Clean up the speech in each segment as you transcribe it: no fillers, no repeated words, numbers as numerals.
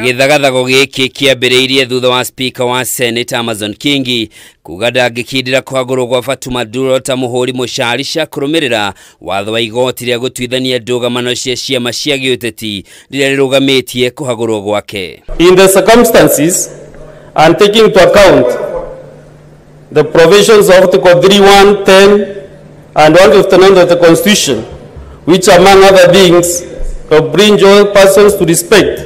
Gĩthagathago gĩkĩ kĩambĩrĩirie thutha wa speaker wa Senate Amazon Kingi kuga ndangĩkindĩra kũhagũrwo gwa Fatuma Duro ta mũhũri mũcarica kũrũmĩrĩra watho wa igoti rĩa gũtuithania ndũgamano cia ciama cia gĩũteti rĩrĩa rĩrũgamĩtie kũhagũrwo gwake. In the circumstances and taking into account the provisions of Article 3, 1, 10 and 159 of the Constitution, which among other things bring all persons to respect,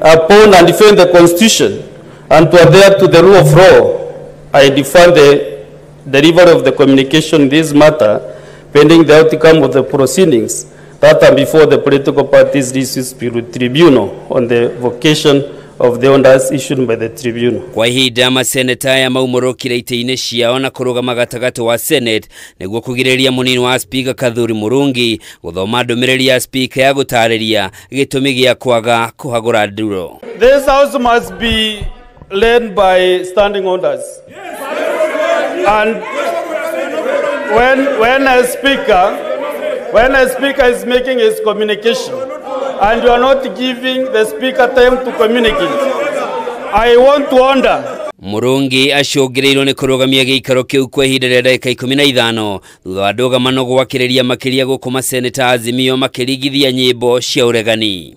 upon and defend the Constitution and to adhere to the rule of law, I defend the delivery of the communication in this matter pending the outcome of the proceedings that are before the political parties dispute tribunal on the vocation of the orders issued by the tribunal. Kwa ihinda maseneta aya maumũrũkire itĩ-inĩ ciao na kũrũgama gatagatĩ wa Senate nĩguo kũgirĩrĩria mũnini wa Speaker Kathuri Murungi gũthoma ndũmĩrĩri ya Speaker ya gũtarĩria gĩtũmi gĩa kwaga kũhagũra Nduro. This house must be led by standing orders. And when a speaker is making his communication and you are not giving the speaker time to communicate, I want to wonder. Murungi acũngĩrĩirwo nĩ kũrũgamia gĩikaro kĩu kwa ihinda rĩa ndagĩka 15 thutha wa ndũgamano gwakĩrĩria makĩria gũkũ maseneta Azimio makĩringithia nyĩmbo cia ũregani.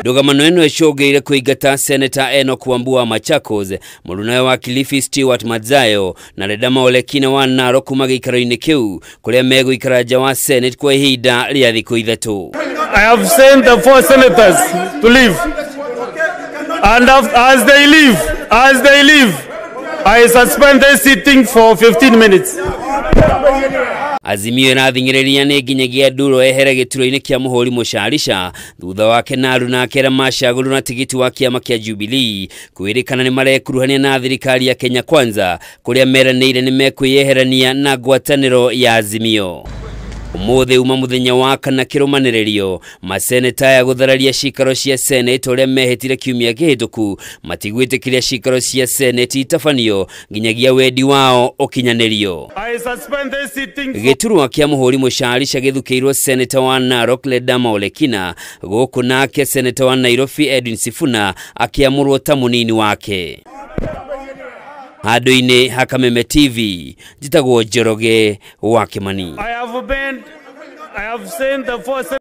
Ndũgamano ĩno ĩcũngĩrĩire kũingata Seneta Enoch Wambua wa Machakos, mũrunawe wa Kilifi Stewart Madzayo na Ledama Olekina wa Narok kuma gĩikaro-inĩ kĩu kũrĩa megũikara nja wa Senate kwa ihinda rĩa thikũ 3. I have sent the 4 senators to leave, and as they leave, I suspend the sitting for 15 minutes. Azimio ĩrathing'ĩrĩria nĩ nginyagia Nduro ehere gĩturwa-inĩ kĩa mũhũri mũcarica thutha wake Naru nake arĩa macagũrirwo na tigiti wa kĩama kĩa Jubilee kwĩrĩkana nĩ marekuruhania na thirikari ya Kenya Kwanza kũrĩa meranĩire nĩ mekwĩyeherania na ngwatanĩro ya Azimio. Ũmũthĩ uma mũthenya wa kana kĩrũmanĩrĩrio maseneta aya gũthararia cikaro cia Senate ũrĩa mehĩtire kiumia kĩhĩtũku matigwĩtĩkĩria cikaro cia Senate itabanio nginyagia wendi wao ũkinyanĩrio. Gĩturwa kĩa mũhũri mũcarica gĩthukĩirwo Seneta wa Narok Ledama Olekina gũkũ nake Seneta wa Nairobi Edwin Sifuna akĩamũrwo ta mũnini wake. Handũ-inĩ ha Kameme TV njĩtagwo Njoroge wa Kimani. I have sent the 4